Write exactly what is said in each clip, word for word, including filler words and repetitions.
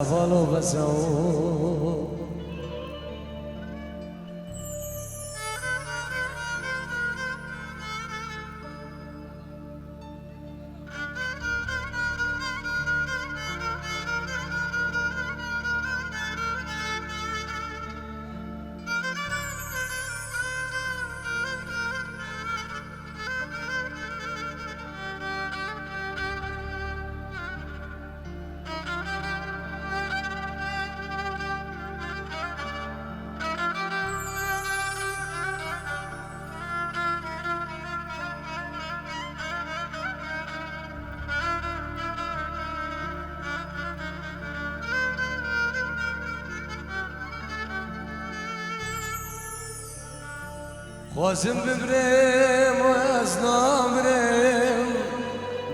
Valo vesewo. Xwazim bimirêm û ez namirêm,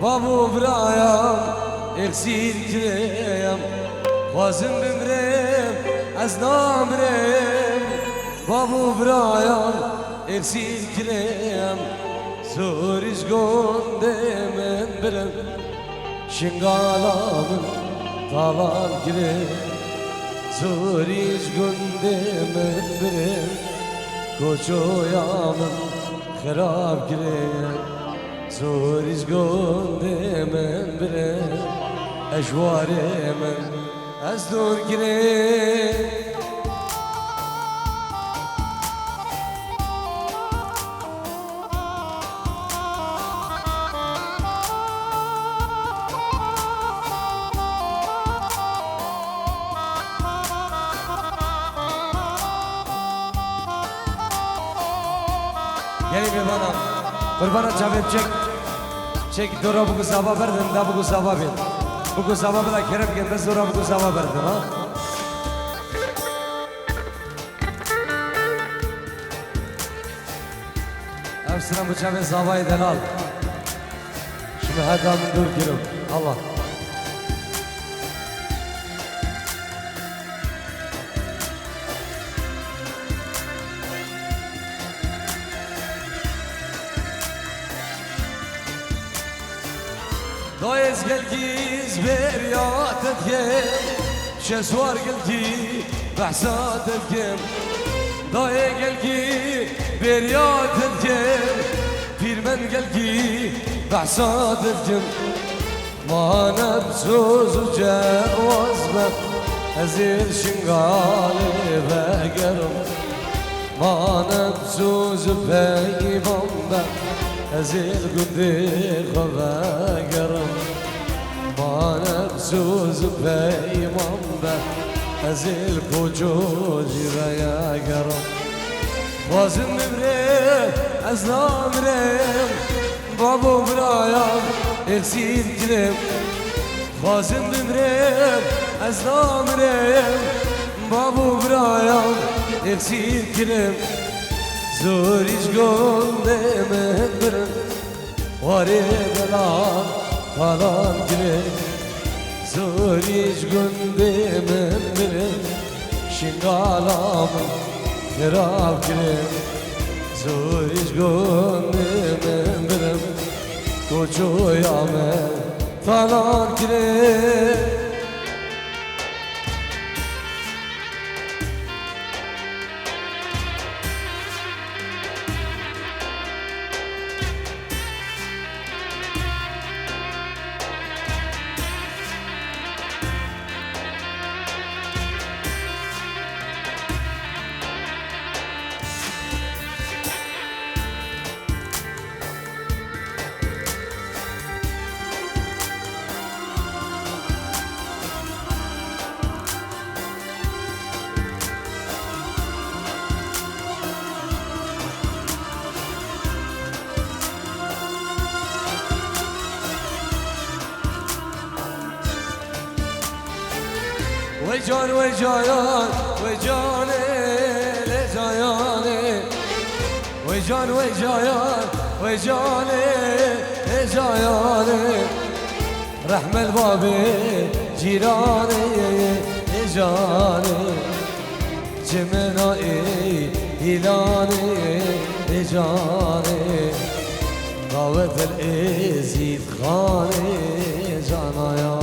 bav û birayam êxsîr kirêm. Xwazim bimirêm ez namirêm, bav û birayam êxsîr kirêm. Zorî ji gundê min birim, Şingala min talan kirin, zorî ji gundê min birin, koçoya min xirab kirin, zorî ji gundê min birin, ejwarê min ez dûr kirin. Gelê mêvana, qurbana çavê çek. Çek dora biku zava berdin, da biku zava bin. Biku zava bila kerem kin, bes dora biku zava berdin, ha? Ev sira bi çavê zavayê delal. Ji min heta min dûr kiro. Allah. Dayê ez gelkî ez bêriya te dikim. Şeswar gelkî behsa te dikim. Dayê gelkî bêriya te dikim. Pîrmen gelkî behsa te dikim. Mane bi soz û cewaz be, ez ê li Şingalê vegerim. Mane bi soz û peyman be, ez ê li gundê xwe vegerim. Mane bi soz û peyman be, ez ê li koço jî vegerim. Xwazim bimrê, ez namirêm, babo birayam, êxsîr kirim. Xwazim bimrêm, ez namirêm, babo birayam, êxsîr kirim. Zorî ji gundê min birin, warê delal talan kirim. Zorî ji gundê min birin, Şingala min xirab kirin. Zorî ji gundê min birin, koçoya min talan kirin. Wey can, wey cayan, wey canê, lê cayanê. Wey can, wey cayan, wey canê, lê cayanê. Rehmel babê cîranê, lê canê. Çimena ê îlanê, lê canê. Dawetel Êzîd Xanê canaya.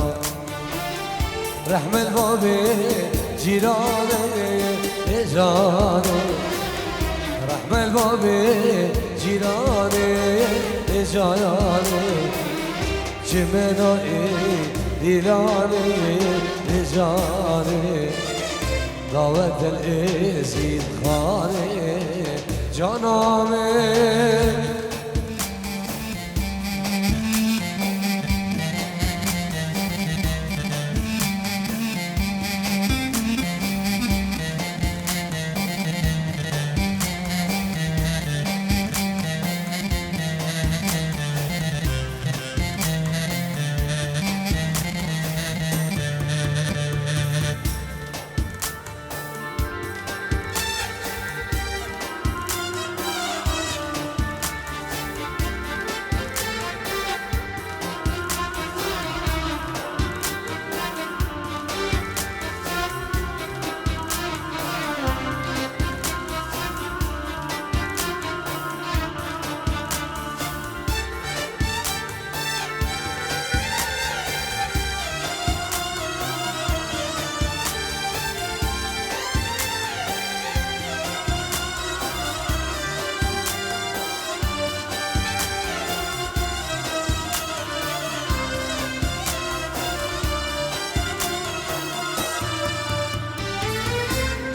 Rehmel babê cîranê ê canê. Rehmel babê cîranê ê canê. Çimena ê dîlanê ê canê. Dawet el Êzîd Xanê cana min.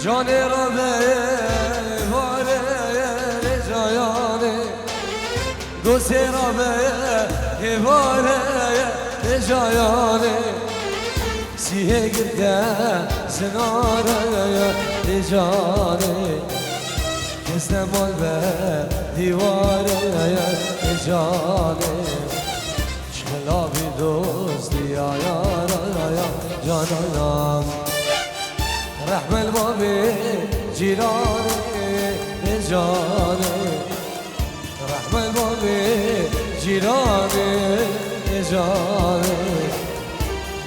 Canê rabe vare lê cayanê. Gosê rabe hêvare lê cayanê. Sîhê girde sinare lê canê. Kes ne mal be dîware lê canê. Çilavî dostî ya yara ya cananan. Rehmel babê cîranê ê canê. Rehmel babê cîranê ê canê.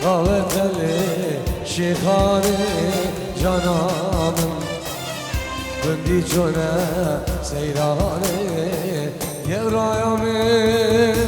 Dawet elê şêxanê cana min. Gundî çone seyranê gevraya min.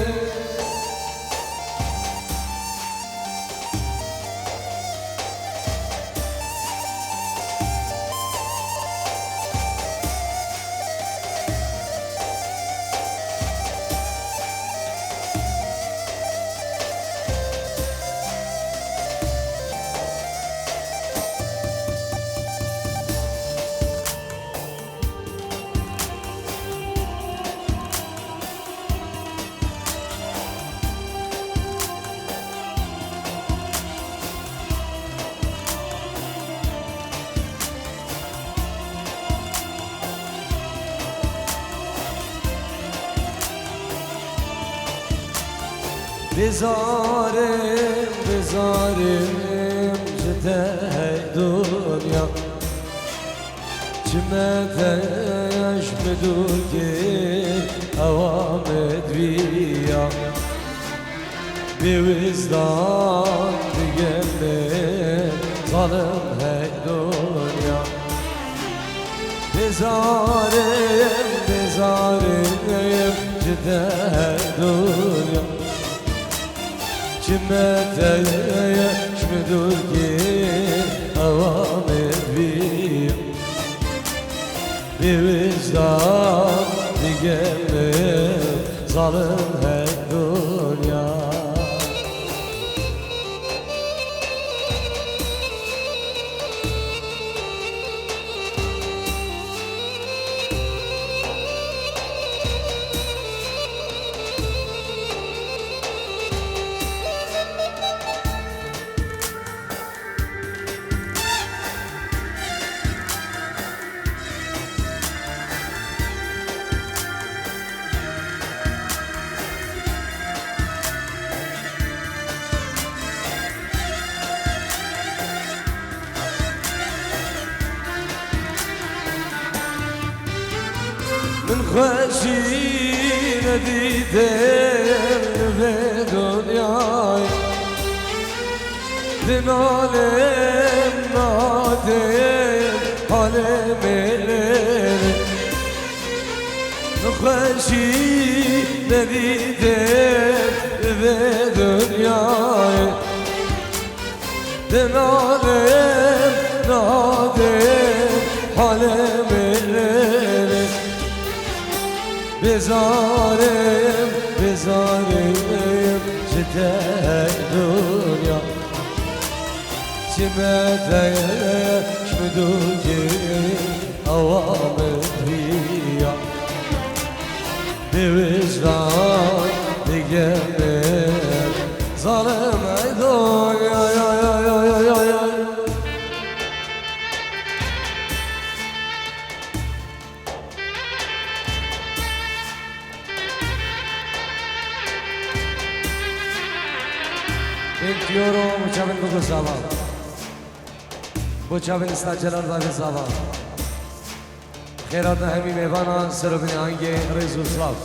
Bêzar im, bêzar im ji te hey dinya. Çime te ji min dûr kir, ewa min diviya. Bêwizdan digel min zalim hey dinya. Bêzar im, bêzar im ji te hey dinya. Çime te ye ji min dûr kir, ewa min bî. Bêwizdan digel min zalim hey dinya. Min xweşî nedîte li vê dinyayê. Dinalim nadê halê mêlêrê. Xweşî nedîtê vê dinyayê. Nalim, nadim, halim, bezarim, bezarim, ji te ey dinya. Çime te şmidûkî ewa min priya. Bi wijdan digeme zalim ey dinya. Bekliyorum, bu çavin bu zava. Bu çavin sta Celal Davi zava. Xêrata hemî mêvana, serovînê angê, rêz û slav.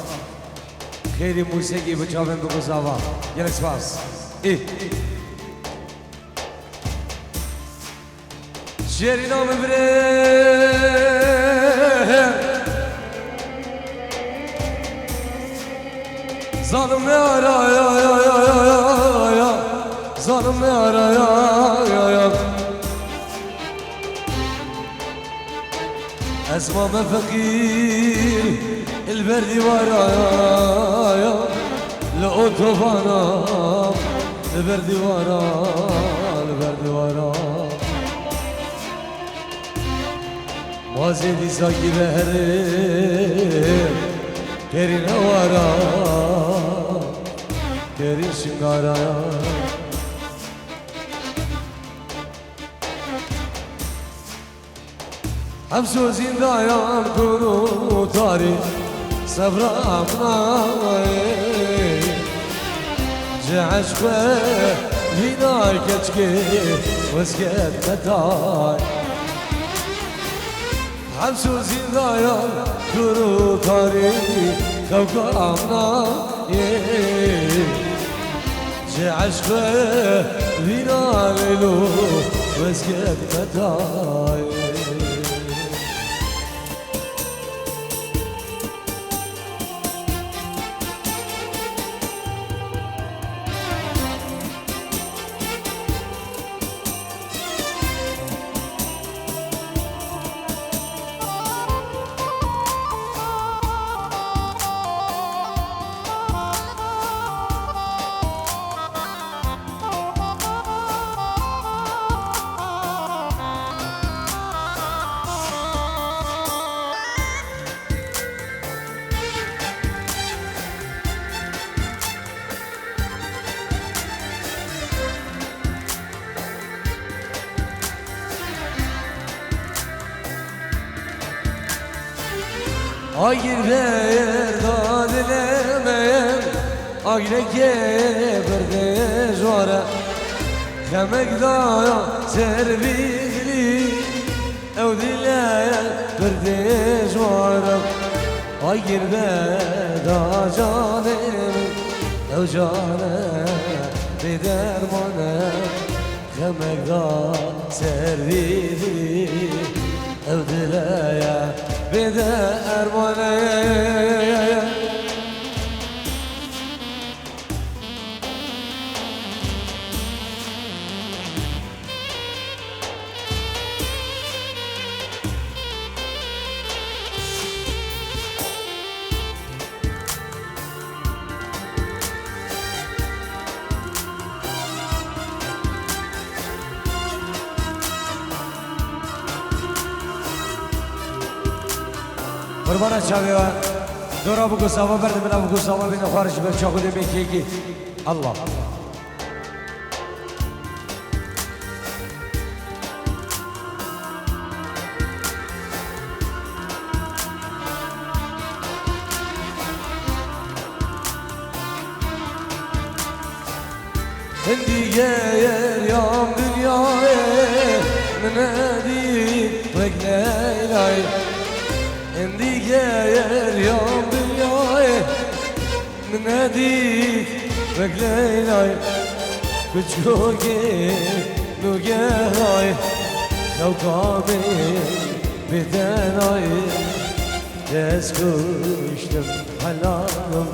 Xêrî mûsekî bi çavên biko zava. Gelek spas. Ê. Şêrîna min birê. Zalim yara ya ya ya ya ya ya. Zalim yara ya ya ya. Ez mame feqîr, li ber dîwara ya, li otobana, li ber dîwara, li ber dîwara. Wazê dîsa kî beherê, kerîn ewara, kerîn şingara ya. Hepsû zîndayan kur û tarî sebra min nayê. Ji eşqê vîna keçkê wezget metay. Hepsû zîndayan kur û tarî xewka min nayê. Ji eşqê vîna leylo wezget metayê. Agir verda dileme, agireke birde jware, xemek da ser vî dilî. Ew dile birdê ji wan re, ay girbe da canê min. Ew cane bêderman e, xemek da ser vî dilî. Ew dile ye bêderman e. Qurbana çavê we. Dora biko sava berdimina biko sava bîne xwar ji ber çaxo dê bê kêkî. Allah. Hindî geriyam dinyayê, min nedît wek Leylay. Hindî geriyam dinyayê, min nedît wek Leylay. Piçokê nûgehay, xewka min bêdenayê. Dest kuştim helalim,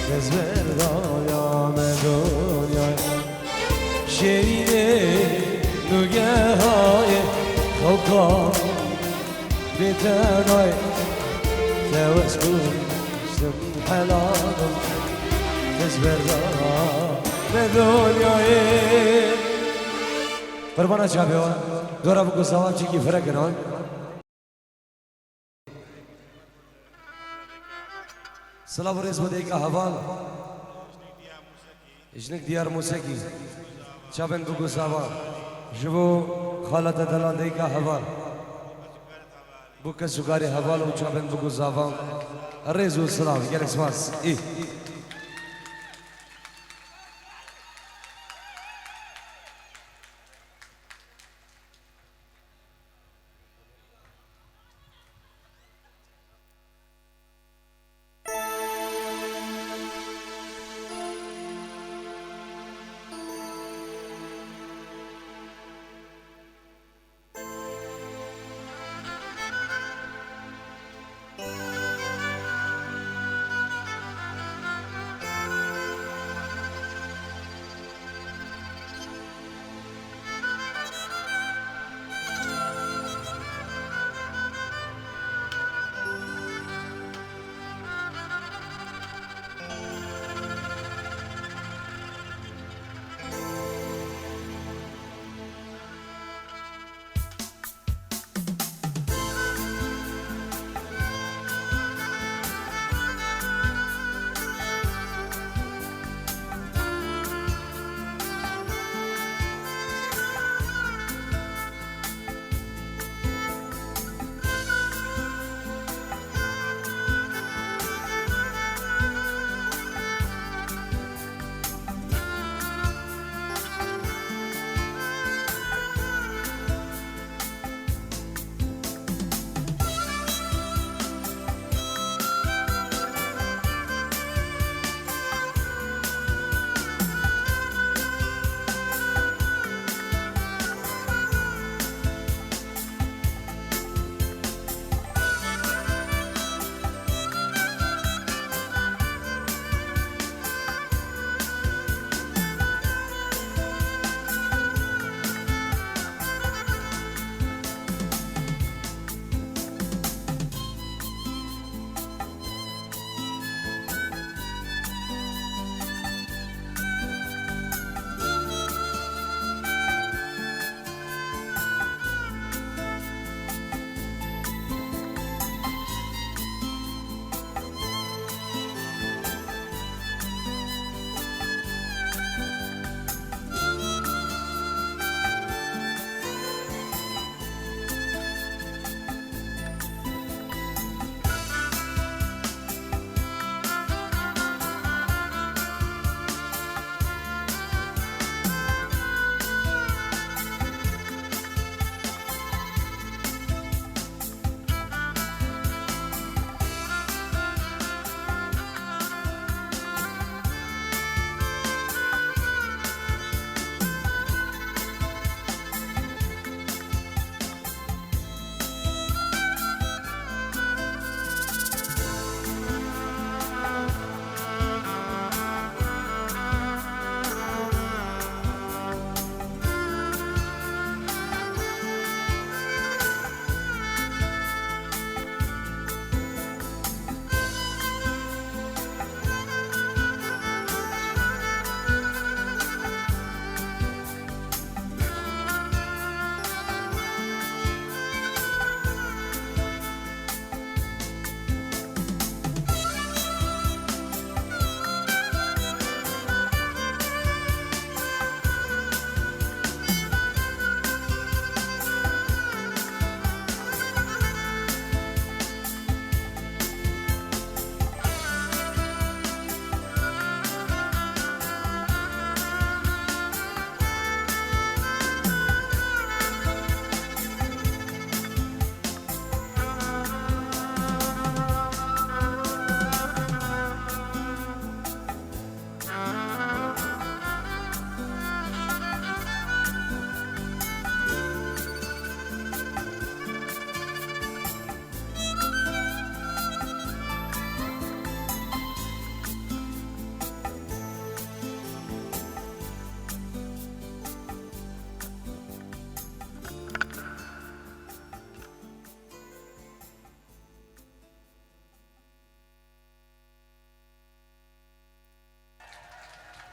dest berdaya me donyay. Şêrînê Nûgehayê xewkan bê tenayê, tewes bû, ştim helalım, tez berda me donyayê. Qurbana çavê wan, dora bû ku sawan çikî firek in, ha? Silav û rêz bo dayika heval. Jinik Diyar Musekî. Çavên biguzava. Ji bo xalete delal dayika heval. Bo kes û karê heval û çavên biguzava. Rêz û silav. Gelek spas. Î.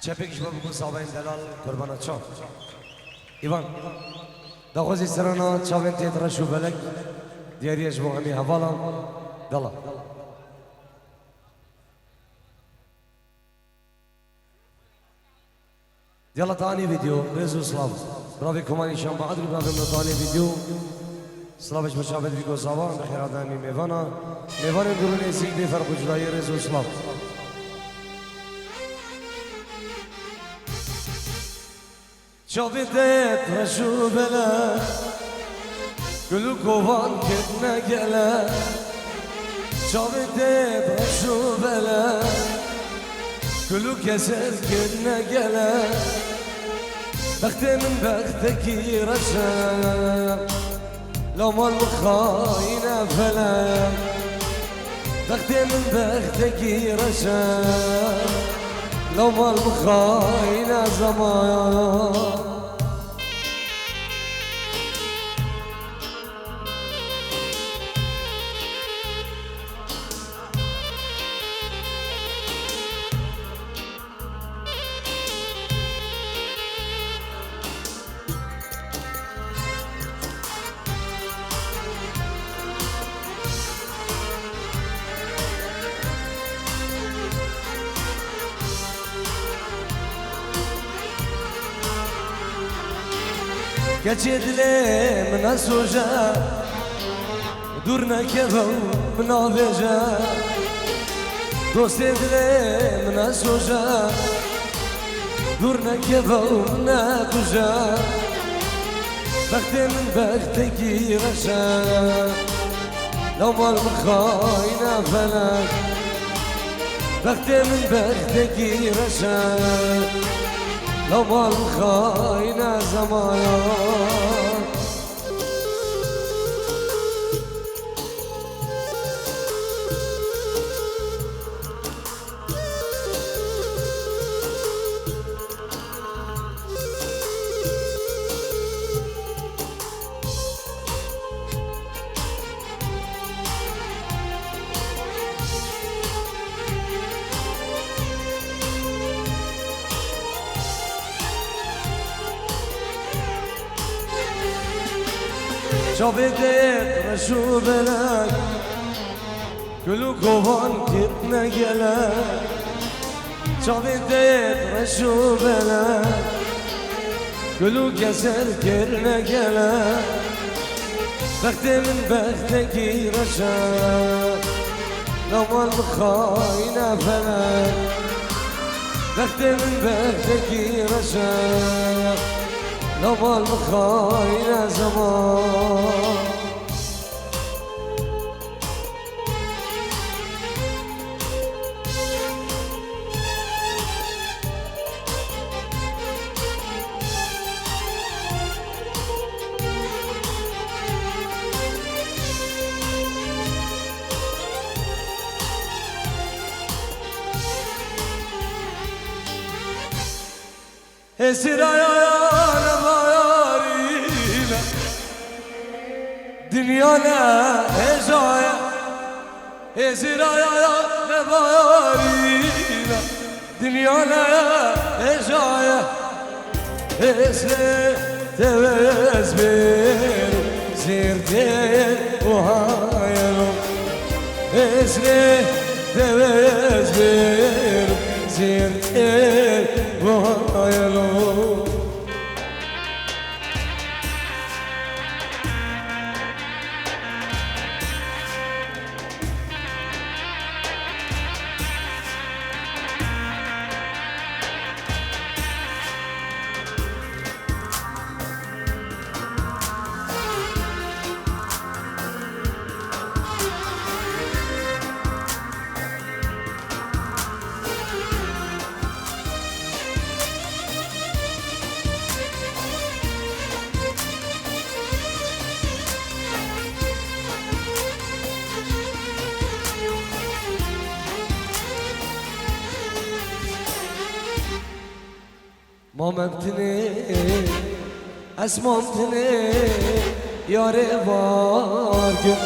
Çepik ji bo bigo zavayên delal, qurbana çav. Îvan, daxwazî serana çavên têt reş û belek, diyariye ji bo hemî hevalan, dela. Diyala te anî vîdeo, rêz û silav. Biravê Komanî Şan Bahadir, biravê min te anî vîdeo. Silavê ji bo çavên vîgo zava, em bi xêra demî mêvana. Mêvanên dûr û nêzîk bê ferq û cudayî, rêz û silav. Çavê te reş û belek, gul û kovan kirine gelek. Çavê te reş û belek, gul û keser kirine gelek. Bextê min bextekî reş e, lamal min xayîn e felek. Bextê min bextekî reş e, lamal min xayîn e zeman. Keçê dilê min e soje, dûr nekeve û min avêje. Dostê dilê min e soje, dûr nekeve û min nekuje. Bextê min bextekî reş e, lamal min xayîn e felek. Bextê min bextekî reş e, lamal min xayîn e zeman. Çavê te reş û belek, gul û kovan kirine gelek. Çavê te reş û belek, gul û keser kirine gelek. Bextê min bextekî reş e, lamal min xayîn e felek. Bextê min bextekî reş e, lamal min xayîn e zeman. Hêsiraya ya nebayarîne, dinya ne hêja ye. Hêsiraya ya nebayarîne, dinya ne hêja ye. Hêsrê te ez bêrim, zêr tê û hayelo. Hêsrê te ez bêrim, zêr tê û hayelo. Mamem tinê, esman tinê, yarê var gim.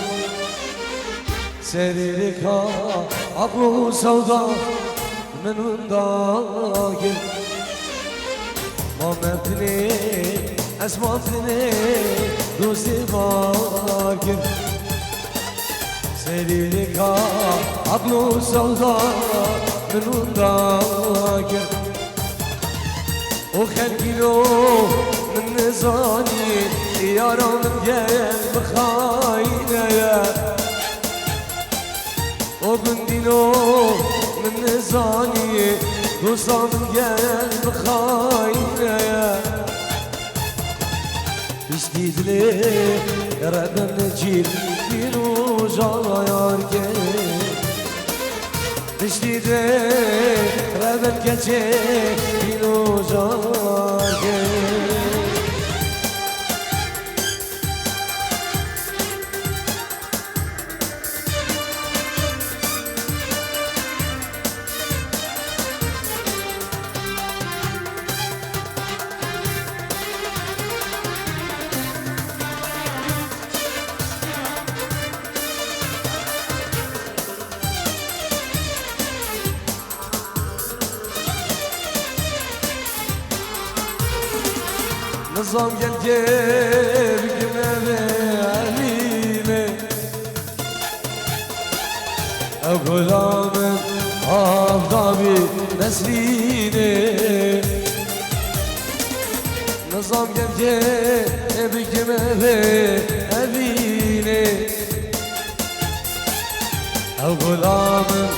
Serê rêka aql û sewda min winda gim. Ma me tinê, ez ma tinê, dostê ma kir. Serî lêka aql û sewda min winda kir. O xelkîno min nizanî, yara min gel bixayîne ye. O gundîno min nizanî, dosta min gel bixayîne ye. Piştî dilê reben cîr, dîn û jar kir. Piştî dilê reben keçê, dîn û jar kir. Nizam gel gel gimeve evîne. Ew gula min avdabî nesrînê. Nizam gel gel gimeve evîne. Ew gula min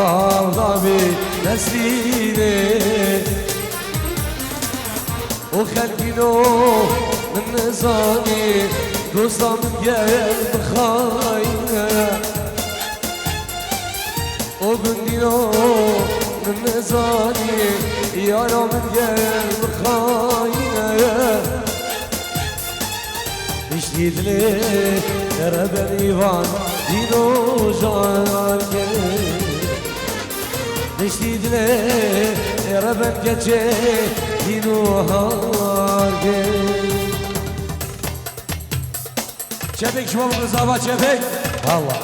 avdabî nesrînê. O xelkîno min nizanî, dosta min gel bixayîne. O gundîno min nizanî, yara min gel bixayîne. Piştî dilê reben îvan dîno jar kir. Piştî dilê reben keçê dîno har kir. Çepek şima bikun zava çepek. Allah.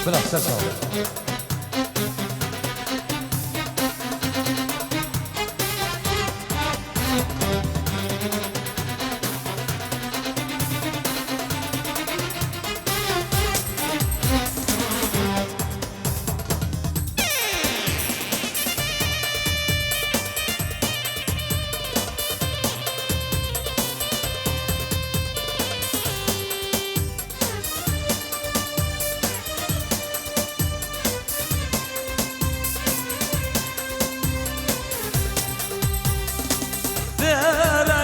Bila, ser sağ ol. Digere,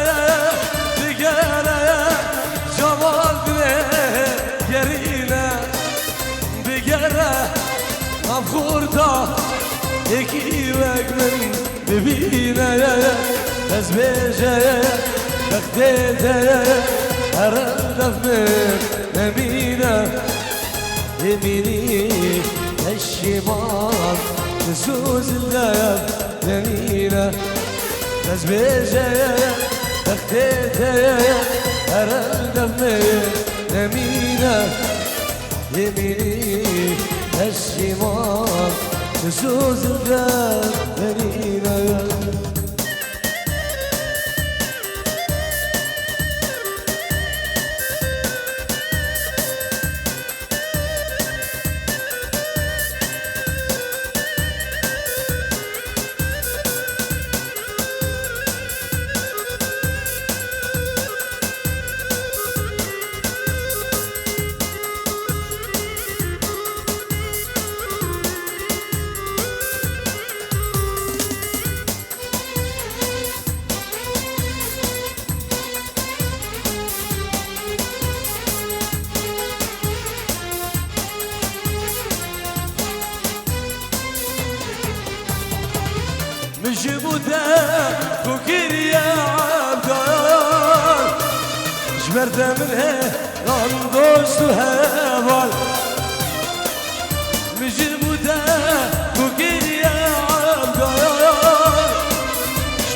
digere, Cemal bile gerine, digere, nav xurta, eki wek min bibîne, ez bêje, bextê te, her def min nemîne. Emînî, eşîman, zû zinde denîne. Ez bêje, bextê te, her def min nemîne. Emînî, eşîman, zû zinde denîne. Min ji bo te ku kiriye evdar, ji ber te min he lan dost û heval. Min ji bo te ku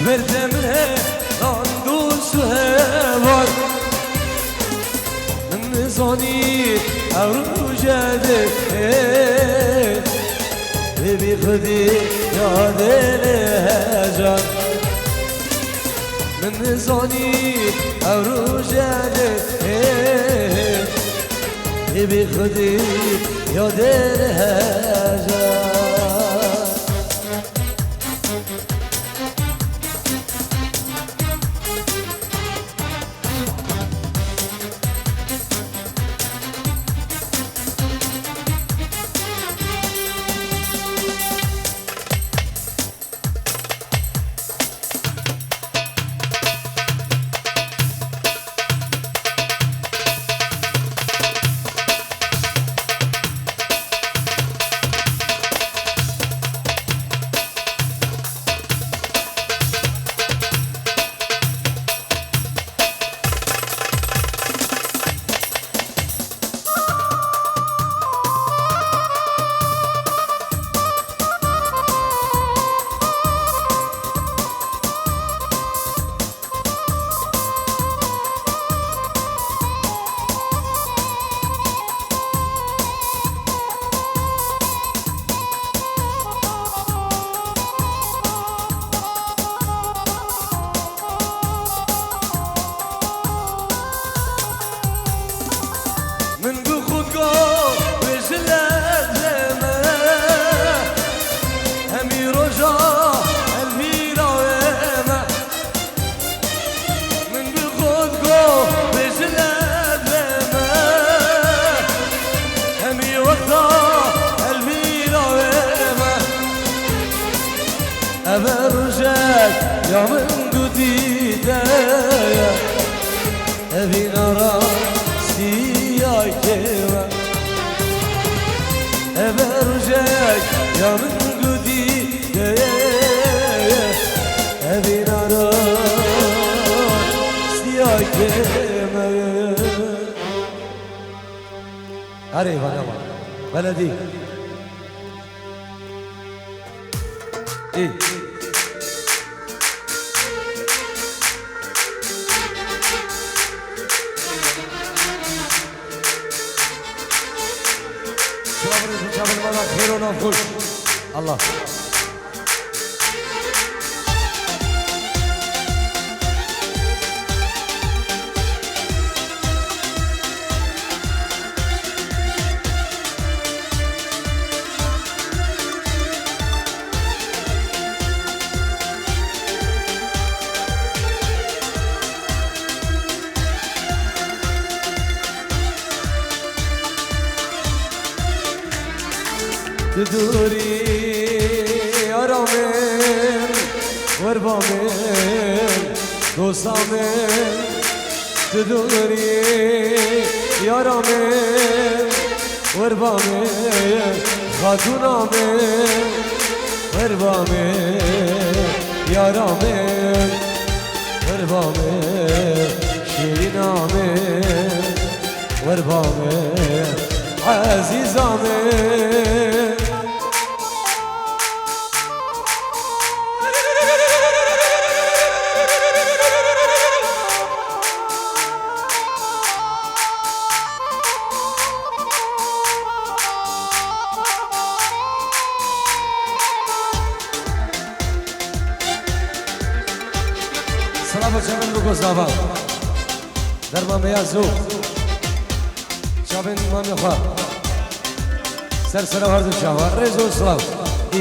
Berdem he, dan dost û heval. Min nizanî ew roje de, ê bî xwedî ya dêne hecan. Min nizanî ew roje de, ê bî xwedî ya dêne hecan. Min bi xwe got, wê ji lezê me, hemî roja el vîra wê me. Min bi xwe got, wê ji lezê me, hemî wexta el vîra wê me. Ev e rojek ya min gotî te ye. Evîna rastî ya kêm e. Ev e rojek ya min gotî te ye. Evîna rastî ya kêm e. Erê, vanema. Beledî. Î. Çavir, çavir bana xêr û navxweş. Allah. Tu dûrî yara min, werba min, dosta min. Tu dûrî yara min, werba min, xatûna min, werba min, yara min, werba min, şîrîna min, werba min, ezîza min. Silav û çavên biko zava. Derma me ya zû. Çavên mamê xwe. Ser sera her du çava. Rêz û silav.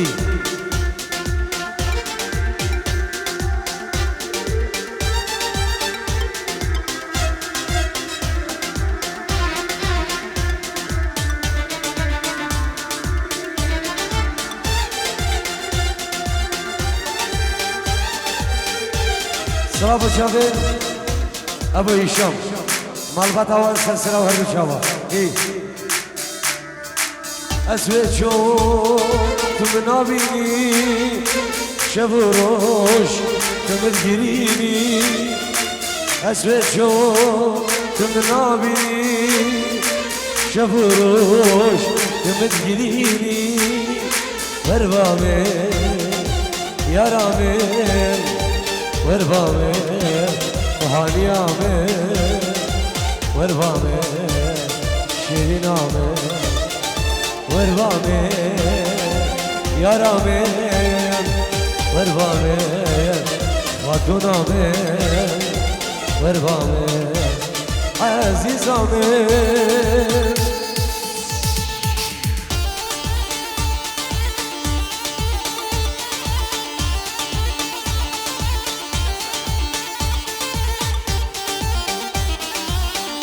Î. Silav û çavên Ebo Hîşam. Malbata wan ser sera û her du çava. Ê. Ez wê çawa tu min nabînî, şev û roj tu min digirînî. Ez wê çawa tu min nabînî, şev û roj tu min digirînî. Merva min, yara min, Wer ba me, haniya me, wer ba me, şirîna me, wer ba me, yara me, wer ba me, xatûna me, wer ba me, ezîza me.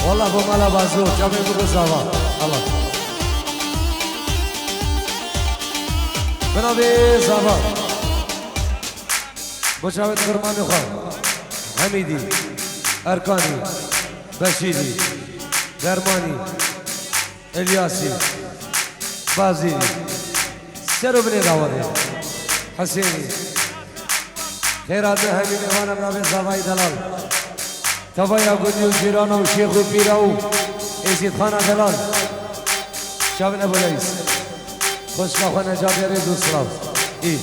Wala bo mala Bazo, çavê bigo zava. Allah. Bina bê zava. Bo çavê kurmanê xwe. Hemîdî, Erkanî, Beşîrî, Dermanî, Elyasî, Bazîrî, ser û binê dawetê, Husênî. Xêr hatin hemî mêvanan navê zavayî delal. Tevaya gundî û cîrana û şêx û pîra û êzîdxana delal. Çavine Buleyîs. Xwişka xwe Necatê rêz û silav. Î.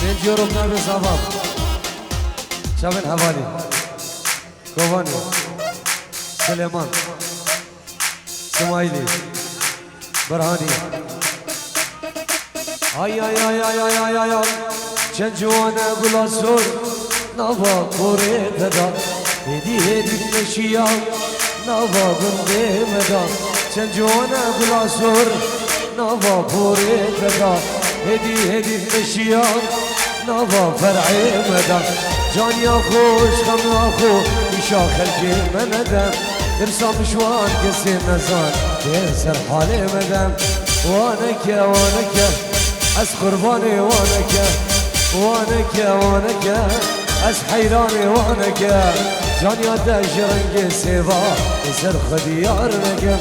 Pêncî euro navê zava. Çavên hevalî. Kovanî. Silêman. Simayîlî. Birhanî. Ay, ay, ay. Çend ciwan e gula sor, nava porê te da. Hêdî, hêdî meşiya, nava gundê me da. Çend ciwan e gula sor, nava porê te da. Hêdî, hêdî meşiya, nava fer'ê me da. Caniya xwe, xemla xwe, îşa xelkê me nede. Tirsa min ji wan kesê nezan, tê ser halê me de. Waneke, waneke, ez qurbanê waneke. Waneke, waneke, ez heyranê waneke. Caniya te ji rengê sêva, li ser xwe diyar neke.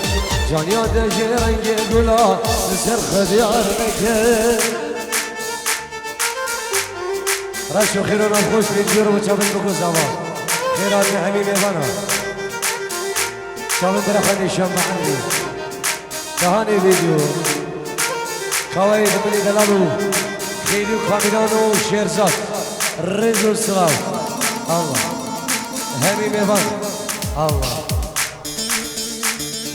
Caniya te ji rengê gula, li ser xwe diyar neke. Reş û xêr û navxweş pêncî euro bo çavên bigo zava. Xêr hatin hemî mêvana. Çavên bira xwe nîşan be hemî. Dehanê vîdeo. Kawayê dibilî delal û xêlî û kamîran û şêrzat. Rêz û silav. Allah. Hemî mêvan. Allah.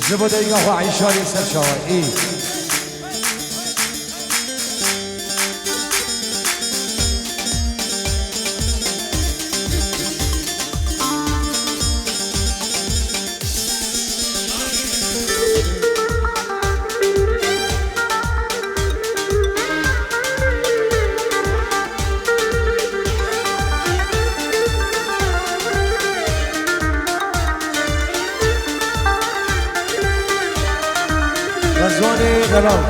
Ji bo dayika xwe Eyşanê ser çawa. Î. Rezwanê delal.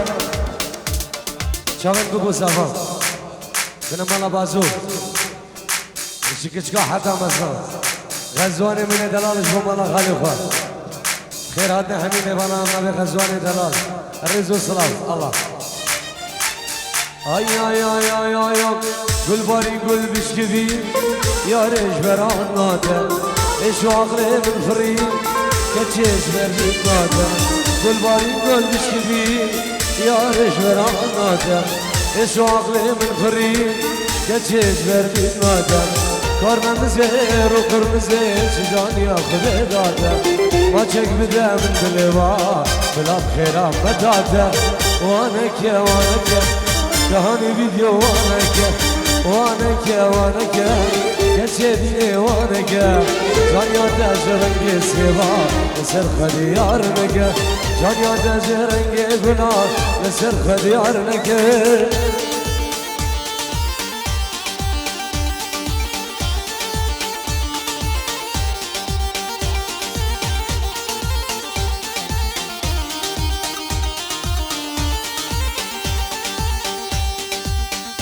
Çavên bigo zava. Bine mala Bazo. Ji kiçika heta mezin. Rezwanê min ê delal ji bo mala xalê xwe. Xêr hatin hemî mêvanan navê Xezwanê delal. Rêz û silav. Allah. Ay, ay, ay, ay, ay, ay. Gulbarî gul bişkivî, yarê ji beran nade. Êş û aqlê min firî, keçê ji ber min nade. Gulbarî gul bişkivî, yarê ji beran nade. Êş û aqlê min firî, keçê ji ber min nade. Kar me mizêr û qirmizê, çi caniya Xwedê dade. Maçek bide min dilê wa, bila bi xêra me dade. Waneke, waneke, dehanê vîdyo waneke. Waneke, waneke, keçê dînê waneke. Caniya te ji rengê sêva, li ser xwe diyar neke. Caniya te ji rengê gula, li ser xwe diyar neke.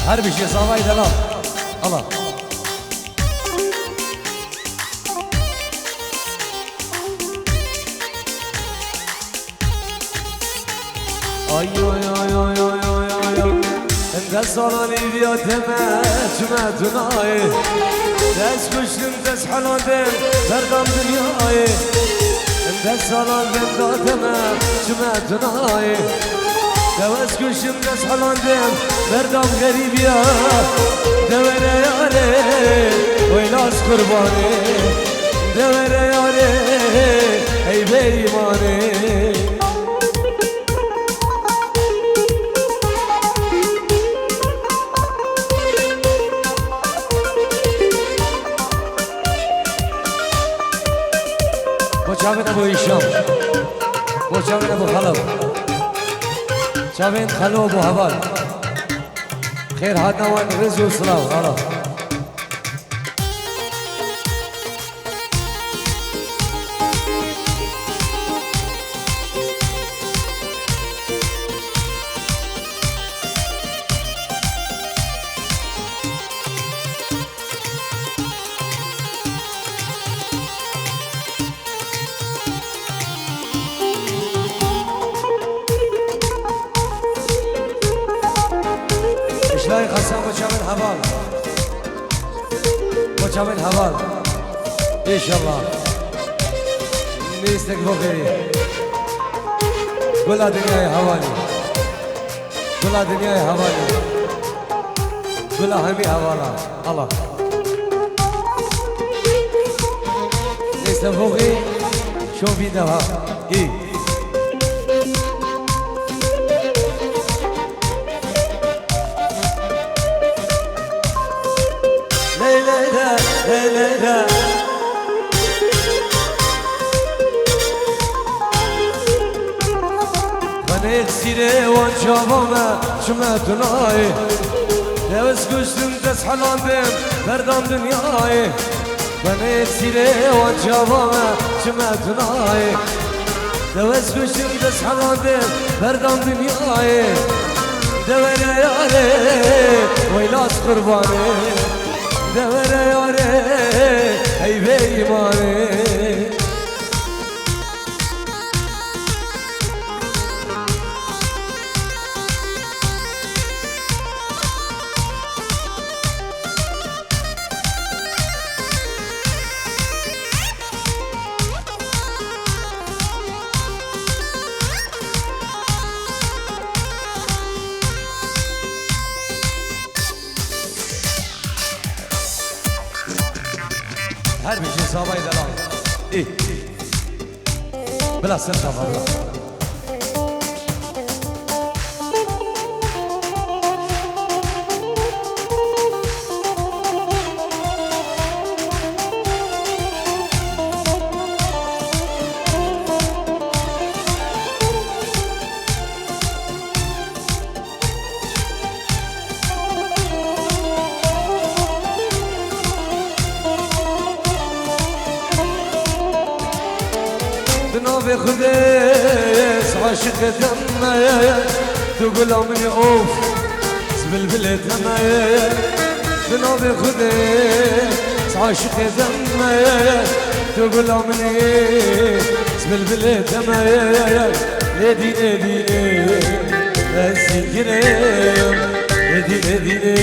Her bişê zavayê delal. Allah. Ay, ay, ay. Hende sala nîviya teme çime tunayê. Dest kuştim, dest helandim, berdam dinyayê. Dest salan benda deme, çime tunayê. Dewez kuştim, dest helandim, berdam geribiya. Dewere yarê, weylas qurbanê. Dewere yarê, ey bêîmanê. Bo çavên Ebo Hîşam. Bo çavên Ebo Xelef. Çavên Xelo bo heval. Xêr hatina wan, rêz û silav. Ala. Îşlayê Xesan bo çavên heval. Bo çavên heval. Înşallah. Nêstek bo xêrî. Gula dinyayê hevalî. Gula dinyayê hevalî. Gula hemî hevala. Allah. Nêstek bo xêrî. Şovî deha. Î. Ley ley le, ley ley le. Xanê sîrê wan çava me, çime tu nayê. Dewez kuştim, dest helandim, berdam dinyayê. Xanê sîrê wan çava me, çime tu nayê. Dewez kuştim, dest helandim, berdam dinyayê. Dewere yarê, weylas qurbanê. Dewere yarê, ey bêîmanê. Her bijî zavayê delal. Ê. Bila ser çava bila. Di navê Xwedê ez aşiqê te me, tu gula min î, of, ez bilbilê te me. Di navê Xwedê ez aşiqê te me, tu gula min î, ez bilbilê te me. Lê dînê dînê ez zîngirê, lê dînê dînê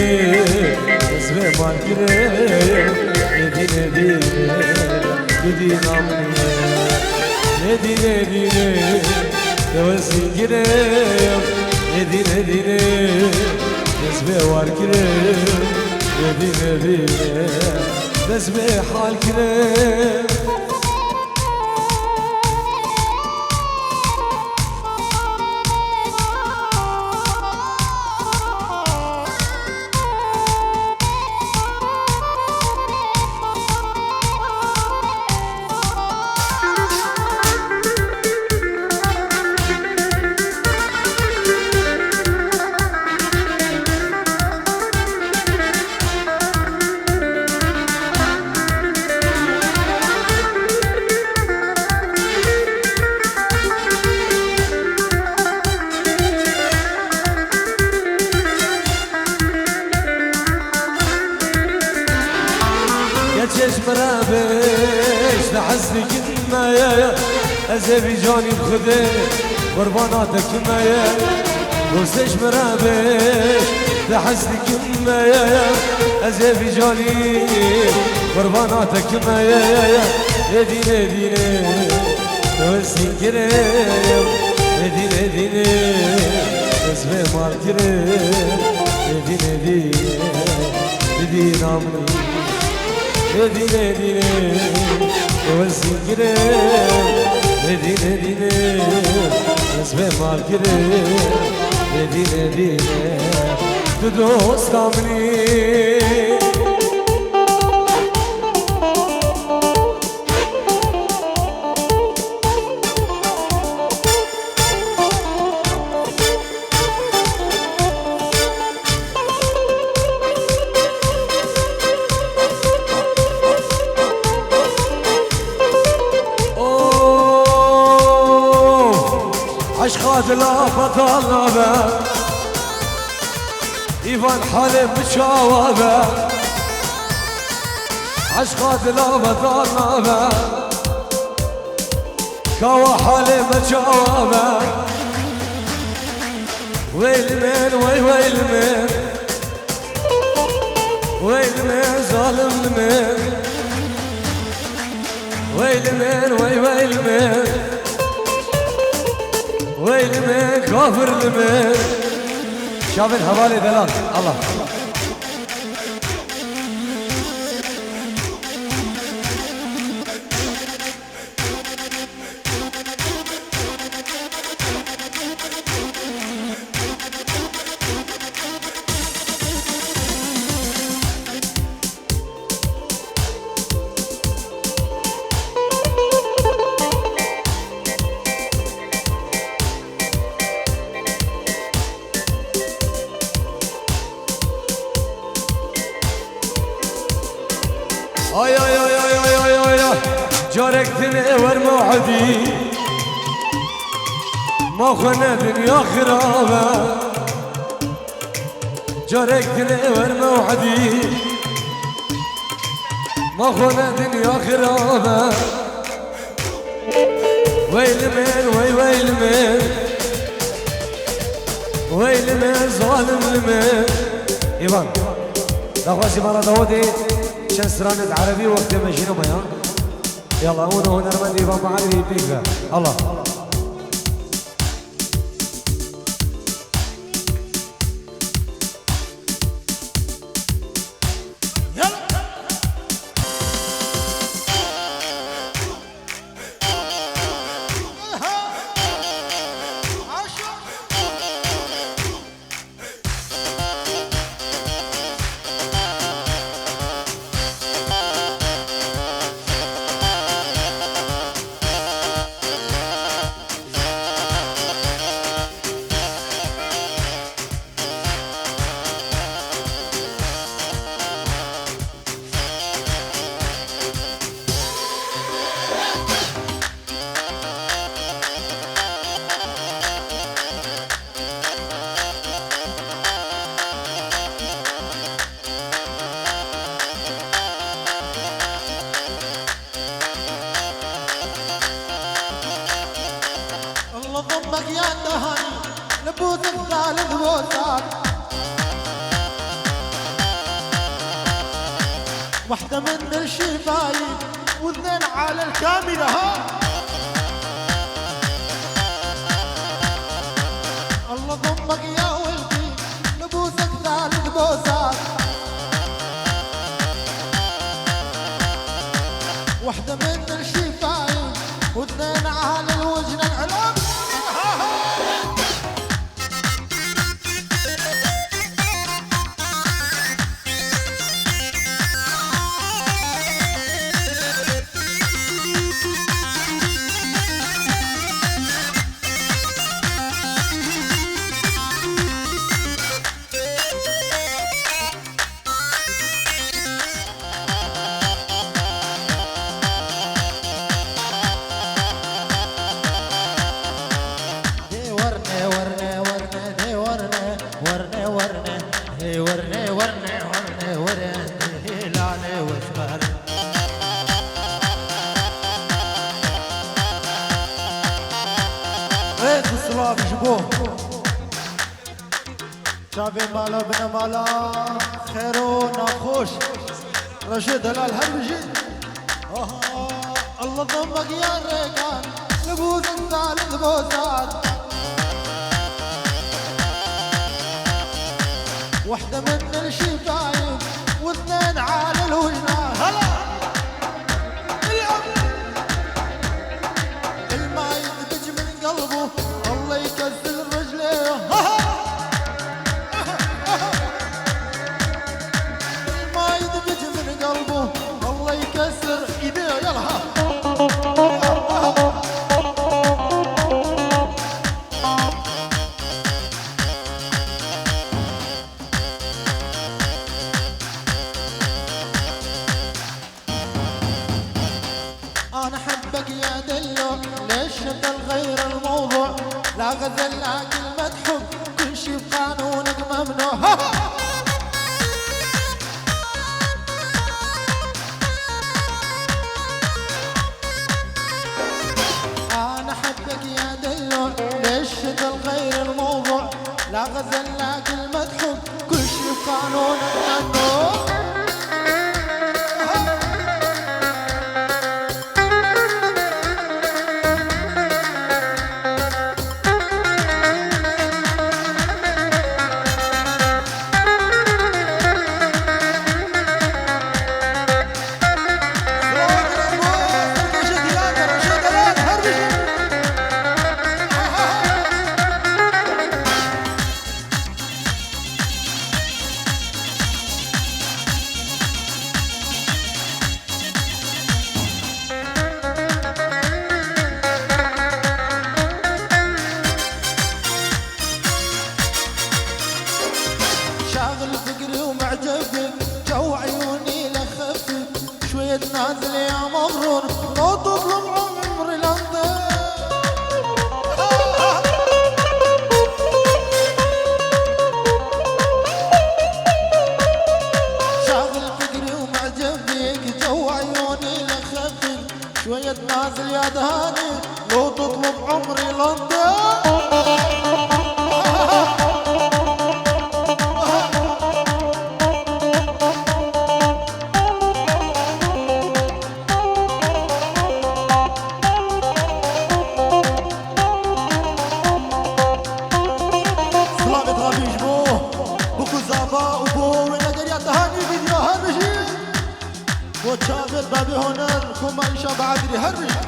ez bê malkirê, lê dînê dînê tu dîna min î. Lê dînê dînê ez zîngirê, lê dînê dînê ez bê warkirê, lê dînê dînê ez bê halkirê. Geçiş mi re bêş de hez dikin me, ez ê vî canî Xwedê qurbana te kime ye. Dostê ji min re bêj, te hez dikim me ye ye. Ez ê vî canî qurbana te kim me ye ye ye. Ê dînê dînê, te westîn kirê. Ê dînê dînê, ez vê mal kirê. Ê dînê dînê, dîna min. Ê dînê dînê, wezî girê. Ê dînê dînê, ez vê mal girê. Ê dînê dînê, tu dosta min î. Oh, eşqa dila betal nabe. Îvan halê min çawa be. Eşqa dila betal nabe. Kawa halê me çawa be. Wey li min, wey, wey li min. Wey li min, zalim li min. Wey li min, wey, wey li min. Wey li min, kafir li min. Şavên hevalê delal. Allah. Ay, ay, ay. Carek din ê wer mew'edî. Ma xwe ne dinya xirab e. Carek din ê wer mew'edî. Ma xwe ne dinya xirab e. Wey li min, wey, wey li min. Wey li min, zalim li min. Îvan. Daxwazî bana Dawudê çend stranê di erebî wextê me jî nema ya. Yalla, hûn û hunermendê Îvan Baharî pêk be. Allah. الله ضمك يا تهاني، لبوسك ثالث بوسات. وحدة من الشفايف واثنين على الكاميرا، ها. الله ضمك يا ولدي، لبوسك ثالث بوسات. وحدة من الشفايف واثنين على الوجنة العلوم. Dê werne, werne, werne, dê werne, werne, werne, hê werne, werne, werne, werne, hê lale wesmer. Ê, tu silav ji bo. Çavê mala binemala xêr û naxweş. Reşê delal her bijî. Aha, Allah dom bexiyar rêkan. Li bûzin zalin bozat. وحدة من الشفايف واثنين على الوجنان. هلا. الأم. الما يدبج من قلبه، الله يكسر رجليه. الما يدبج من قلبه، الله يكسر ايديه. يلا ها. أنا حبك يا دلو، ليش أنت الغير الموضوع؟ لا غزل لا كلمة حب، كل شي بقانونك ممنوع. أنا حبك يا دلو، ليش أنت الغير الموضوع؟ لا غزل لا كلمة حب، كل شي بقانونك ممنوع. شاغل فكري ومعجبك، جو عيوني لخفك، شوية نازل يا مغرور، لو تطلب عمري لنطير. شاغل فكري ومعجب بيك، جو عيوني لخفي، شوية نازل يا دهاني، لو تطلب عمري لندن. Silavê dixwazî ji bo Bûk û Zava û bo wênegeriya dehemî vîdeo her bijî. Bo çavê bavê Honer, koma Îşa Badirî her bijî.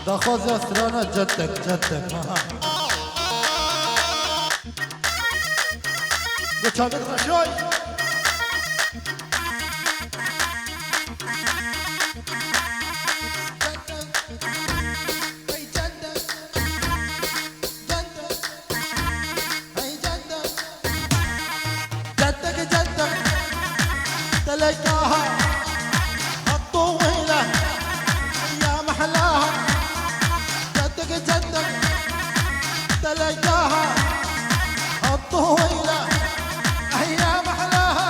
Daxwaza strana cetek, cetek, ha, ha. Goçavêt Reşoy. Cetek, hey cetek, cetek. هي جدك، جدك، جدك، تلقاها الطويلة، يا محلاها. جدك، جدك، تلقاها الطويلة، يا محلاها.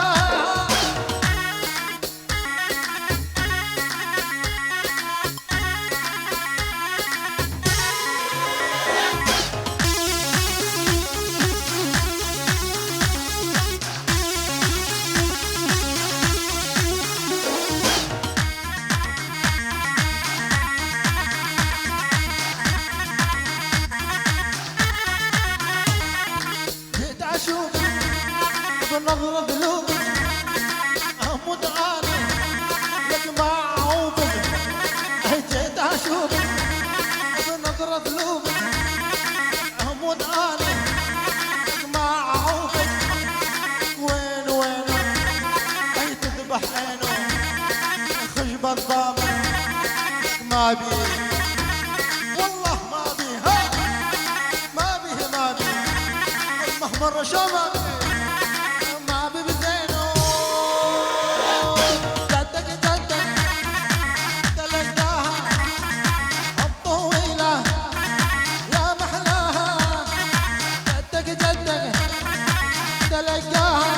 جيت أشوفك بنظرة قلوبك، أموت أنا لك ما أعوفك. جيت أشوفك بنظرة قلوبك، أموت أنا لك ما أعوفك. وين، وين؟ أي تذبح عينه، خشبة الضامن ما بي. والله ما بي، ها؟ ما بيه، ما بيه. مهما الرشا ما بيه. ما بيه بزينو. جدك، جدك، تلقاها الطويلة، يا محلاها. جدك، جدك، تلقاها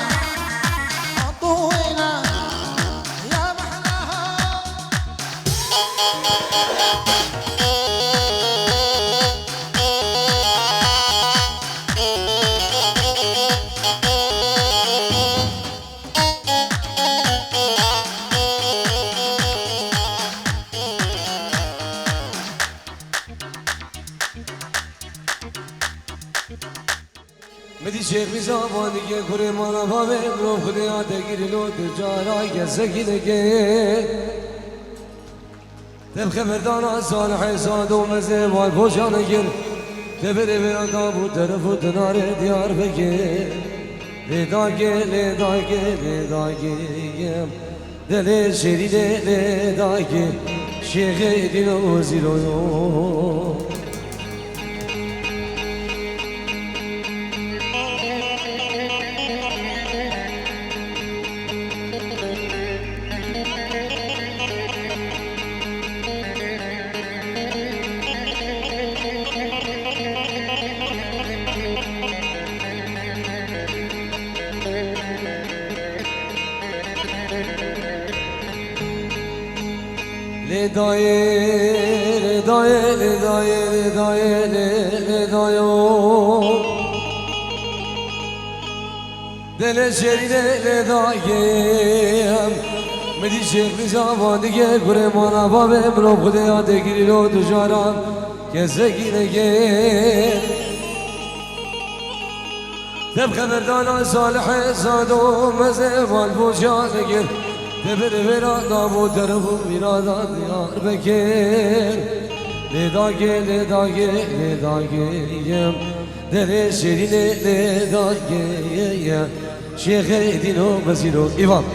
الطويلة، يا محلاها. Min dî Şêx Mîza van dike kurê mala bavê mirov xwedê ya te girî lo tu cara kesekî neke. Tev xeberdana Salihê Sado mezê val poca nekir. Te berê vêra da bû teref û dinarê Diyarbekir. Lê dagê, lê dagê, lê dagê yem. Delê şêrînê lê dagê, şêxê dîno zîroyo. Lê dayê, lê dayê, lê dayê, lê dayê, lê, lê dayo. Delê şêrînê lê dayê. Min dî Şêx Mîza van dike kurê mala bavê mirov xwedê ya te girî lo tu cara kesekî neke. Tev xeberdana Salihê Sado mezê val poca nekir. Te berê vêra da bû teref û mîra da Diyarbekir. Lê dagê, lê dagê, lê dagê yem. Delê şêrînê lê dagê yem. Şêxê dîno bezîro. Îvan.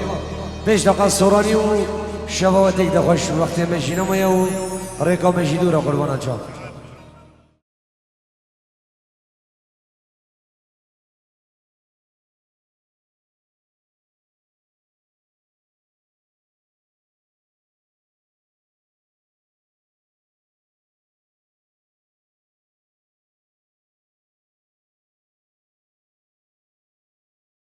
Pênc deqa soranî û şeva we têk de xweş. Wextê me jî nemaye û rêka me jî dûr e, qurbana çav.